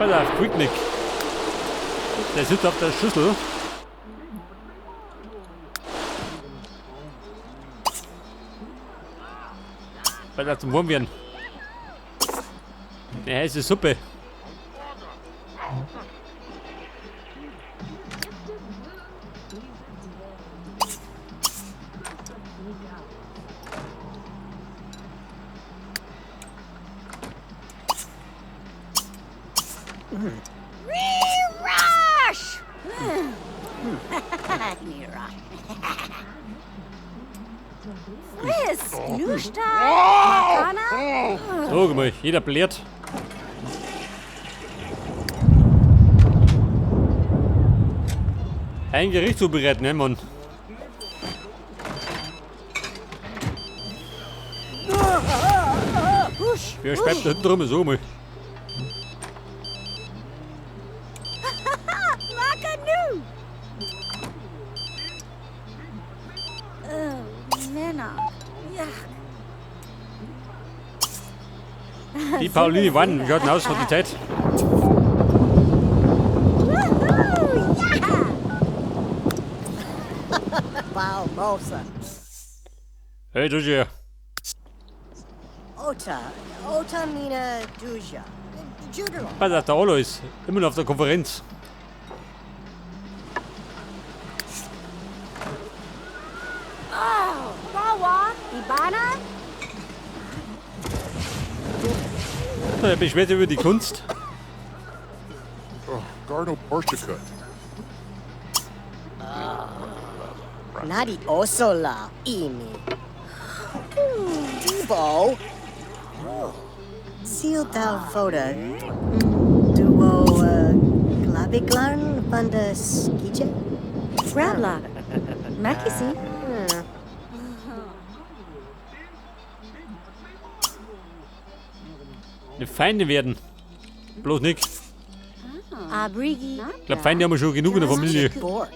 Pass auf, Quicknick. Der sitzt auf der Schüssel. Pass auf, zum Wurm werden. Eine heiße Suppe. Rush! Fliss, Nushta, Makana. So, guck mal, jeder blärt. Ein Gericht zubereiten, ne, Mann? Wer schreibt da hinten rum? So mal. Makanu! Oh, Männer. Ja. Die Pauline, wann? Wie schaut denn aus von die Zeit? Woohoo! Yeah! Balmosa. Hey, du hier. Ota. Ota Mina Duja. Judero. Pass auf, der Alois. Immer noch auf der Konferenz. Oh, Bawa, Ibana. Er beschwert sich über die Kunst. Oh, Garno Barshakut. Nadi Osola. Imi. Debo. Seal Voda. Duo Glabiglarn van de Skije? Grabla. Makisi. Eine Feinde werden. Bloß nix. Abrigi. Ich glaub, Feinde haben wir schon genug in der Familie. Bork.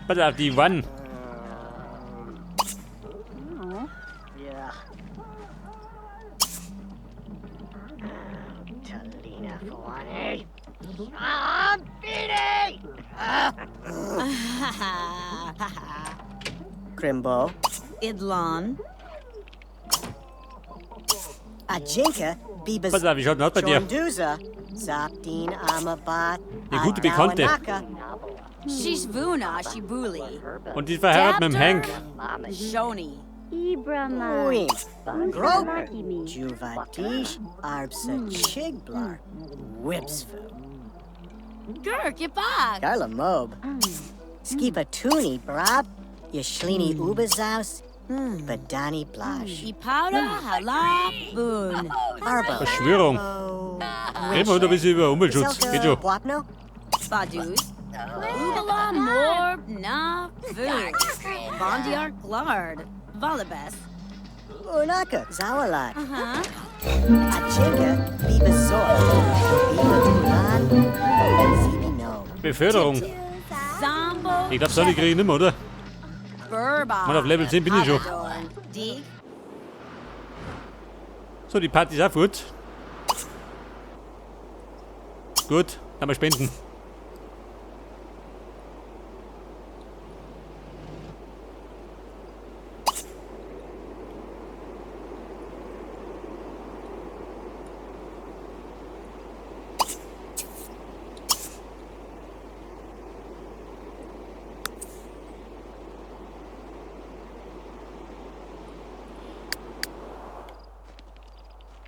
Pass auf, die Wann. Ja. Talina Fuane. Ah, Beanie! Crimbo. Idlon. Ajinka. Bibas. Pass auf, wie schaut denn aus bei dir? Chonduza. Zapdin Amabat. Die gute Bekannte. Adawanaka. Shishvuna Shibuli. Und die ist verheiratet mit dem Hank. Shoni. Uim. Groper. Juvadish. Arbsa Chiglar. Whipsfu. Gurk Yabak. Garla Mob. Skipatuni Brab. Yashlini Ubazaus. Badani Blash. Ipauda Hala Boon. Arbo. Verschwörung. Reden wir heute ein bisschen über Umweltschutz. Geht schon. Wapno? Badus. Ubala Morb Na Fu. Bondiar Glard. Volibes. Unaka. Zawalat. Aha. Achinka. Bibazor. Biba Zibino. Beförderung. Zambo. Ich glaub, Sonny kriege ich nicht mehr, oder? Burba. Mann, auf Level 10 bin ich schon. Dig. So, die Party ist auch gut. Gut, dann mal spenden.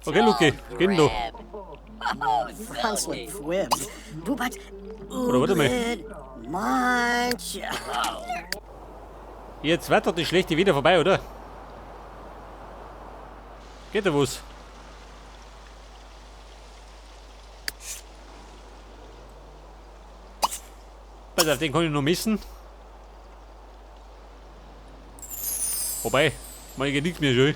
Okay, Luki, geh denn du? Franzlik Fwib. Bubat. Oder warte mal. Ublid. Manch. Jetzt wird doch die schlechte wieder vorbei, oder? Geht da was? Pass auf, den kann ich noch missen. Wobei, mal geht nichts mehr schön.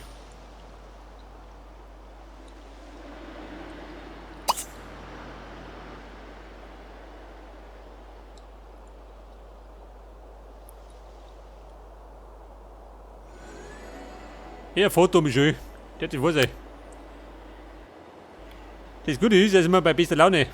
Hier, Foto, Michel. Der hat das sein. Das Gute ist, er ist immer bei bester Laune.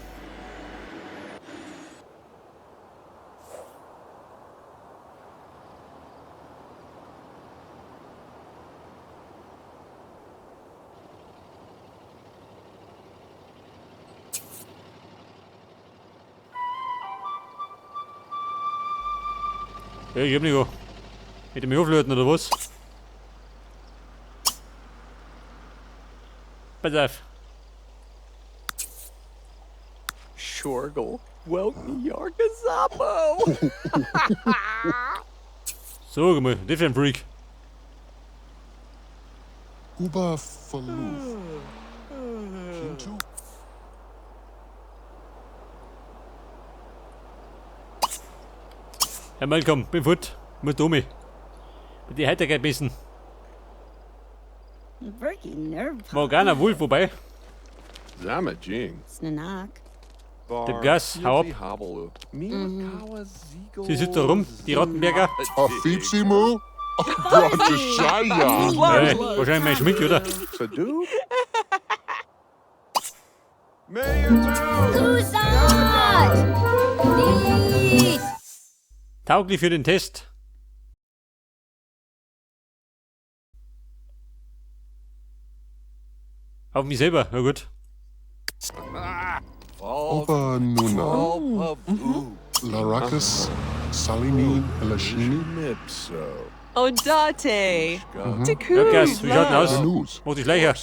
Ja, ich hab nicht. Hätte mich auflöten oder was? Pass auf. Shorgle. Welkni Yarkazapo. So, mal, das ist ein Freak. Uba Faluf. Kintu? Herr Malcolm, bin fort. Muss da mit. Mit die Heiterkeit messen. Berkey Nerve Morgana Wolf vorbei. Zama Jing. Snanak. Der Gas, hau ab. Sie sitzt da rum, die Rottenberger. Afipsimu? Brantashaya. Hey, wahrscheinlich meine Schminke, oder? Sadu? Kusat! Neat! Tauglich für den Test. Auf mich selber, na gut. Oba Nuna. Larakas Salini Elashini. Odate. Ja, Gas, wie schaut denn aus? News. Mach dich Schleicher.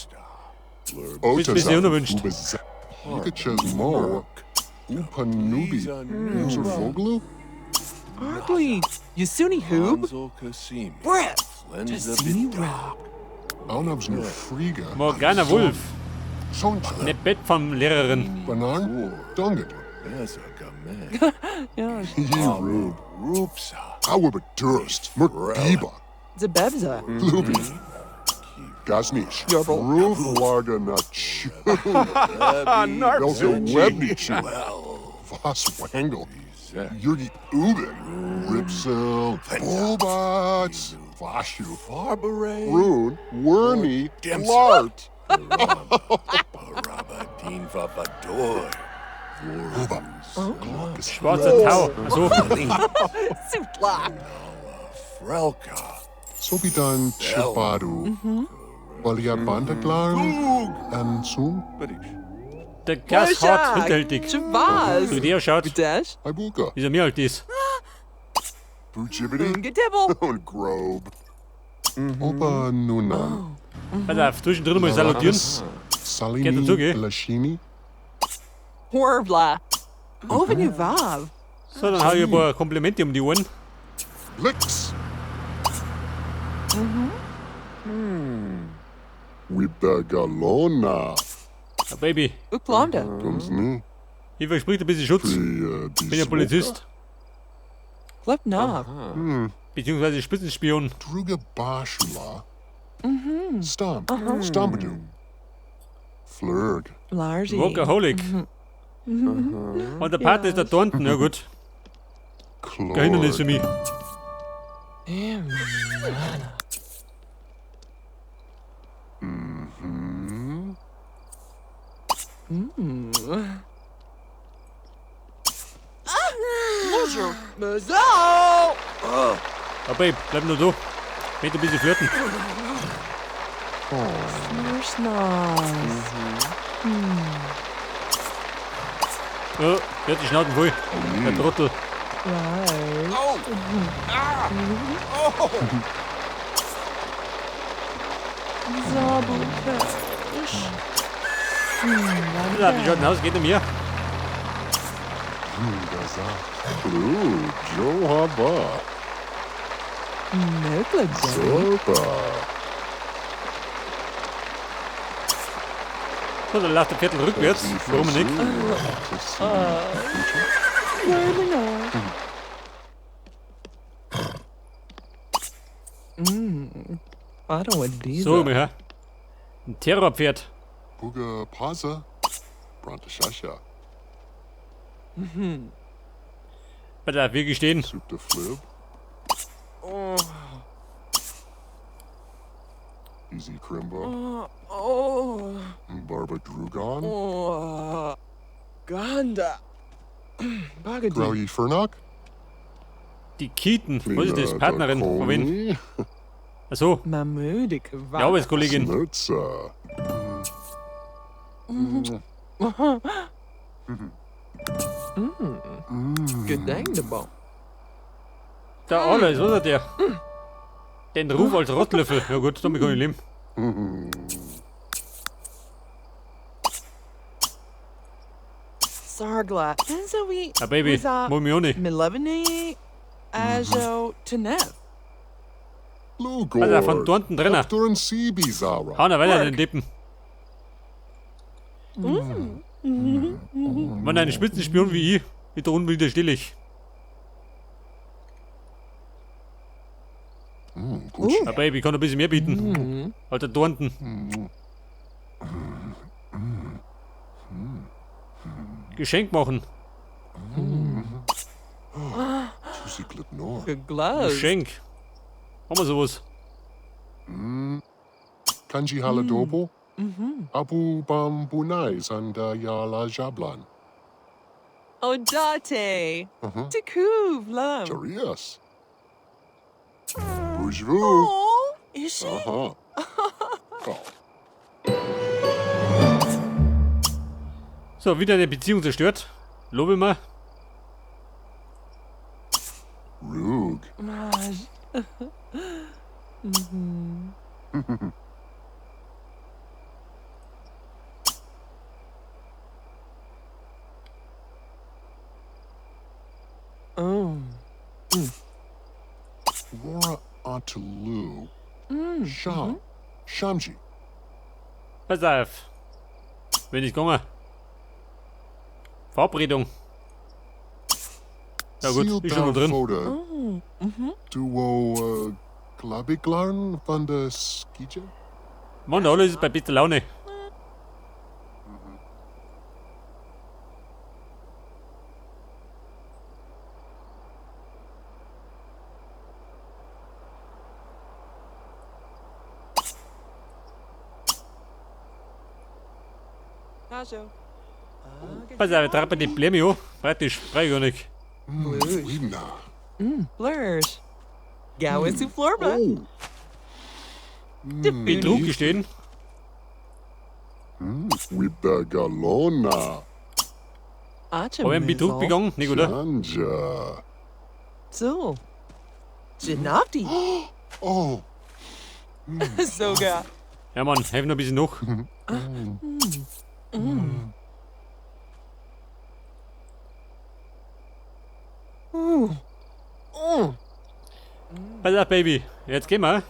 Bist bisschen unerwünscht. Mo. Upanubi. Userfoglu? Ugly. Yasuni Hoob. Brett. Tassini Rab. Aunabs Nufriga. Morgana Wolf. Son Ne Bett vom Lehrerin. Banan. Dunget. Ja. Yerub. Awabadurst. Murbiba. Zebebza. Lubi. Gaznish. Ruf Larganachu. Belza Webnichu. Voss Wangle. Yurgi Ubik. Ripsel. Bulbats. Vashu. Rune. Werny. Lart. Uba. Schwarzer Tau. Achso, Sutla. Sobidan Chibadu. Valia Bandaglarn. Ansun. der Gas hart hinterhältig. Shabazz. So wie der schaut, Dash. Ibuka. ist er mehr alt ist. Bujibidi. Ungetibble. Und Grobe. Oba Nuna. Pass auf, zwischendrin mal salutieren. Salini Geht dazu, gell? Lashini. Horbla. Ovenuvav. So, dann hau ich ein paar Komplimente um die Ohren. Blix. Wibagalona. Ja, Baby, Uklanda. Dumsni. ich verspricht ein bisschen Schutz. Bin Bin ja Polizist. Klepnav. Beziehungsweise Spitzenspion. Druga Bashula. Stomp. Stompadu. Flurg. Largy. Workaholic. Und der Partner ist der Thornton, ja gut. Kein Hindernis für Chlorg. mich. Mazo. Ja, Babe, bleib nur da. Möchte ein bisschen flirten. Snoz. Ja, der hat die Schnauzen voll. Der Trottel. Right. Zabukash. Ja, wie schaut denn aus? Geht um mir? Blue. Johaba. Nokla. Zorba. So, dann läuft der Viertel rückwärts. Warum nicht? So, mal her. Ein Terrorpferd. Buga Paza. Brantashasha. Pass auf, wir gestehen. Supta Flib. Easy Crimbo. Oh. Barba Drugon. Oh. Ganda. Bagadi. Grauyi Fernok. Die Keaton. Was ist das? Partnerin von wem? Achso. Mamudik. Die Arbeitskollegin. Snurza. Gedangdebo. Der Alois, was hat der? Den Ruf als Rottlöffel. Ja gut, damit kann ich leben. Sargla. Enzoe. Ah, Baby, Mumioni. Mileveni. Ajo Tenef. Lugor. Also von Dornten drinnen. Doktorin Sibi Zara. Hau noch weiter den Lippen. Wenn ein Spitzenspion wie ich, mit der unwiderstehlich. Gut. Ah, Baby, kann ein bisschen mehr bieten. Alter Dornten. Geschenk machen. Tusi Glitnor. Gloves. Geschenk. Haben wir sowas? Kanji Haladobo. Abu Bambunai Sanda Yala Jablan. Odate. Tekuv Lum. Jarias. Boujvu. Oh, is she? Aha. Oh. So, wieder eine Beziehung zerstört. Lobe mal. Rug. Maj. Oh. Rora Atulu. Sham. Shamji. Pass auf. Bin ich gegangen. Verabredung. Ja gut, ist schon noch drin. Foda. Duo Glabiglarn van der Skija? Mann, der alles ist bei bester Laune. Ajo. Pass auf, ich trappe die Blämme an. Praktisch, brauch ich gar nicht. Weedna. Blursh. Gawisu Florba. Oh. Betrug gestehen. With Galona. Acha. Hab ich einen Betrug begangen? Nicht, oder? Janja. So. Janabdi. Oh. Soga. Ja, Mann, helf noch ein bisschen noch. Pass auf, Baby. Jetzt gehen wir.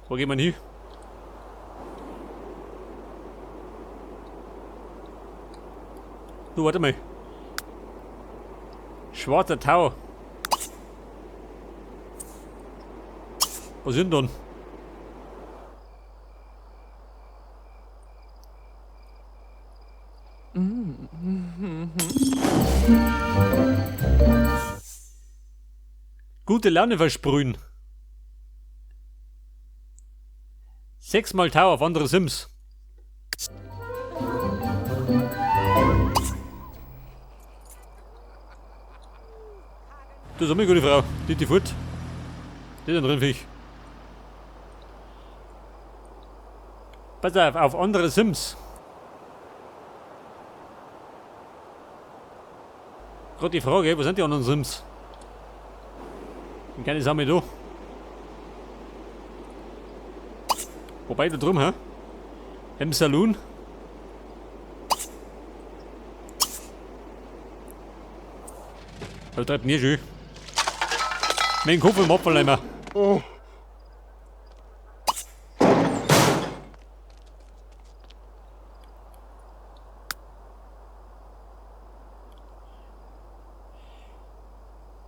Wo gehen wir denn hin? Du, warte mal. Schwarzer Tau. Was sind denn? Gute Laune versprühen. 6-mal Tau auf andere Sims. Das ist eine gute Frau. Die die fort. Die ist ein Rindviech. Pass auf, auf andere Sims. Gerade die Frage, wo sind die anderen Sims? Und keine Sache da. Wobei da drum, hä? Im Saloon. Da treibt mir schön. Mit dem Kopf im Abfalleimer. Oh.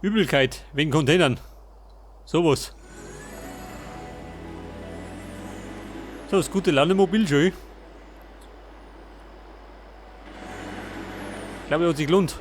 Übelkeit wegen Containern. Sowas. So, das gute Laune-Mobil schön. Ich glaube, hat sich gelohnt.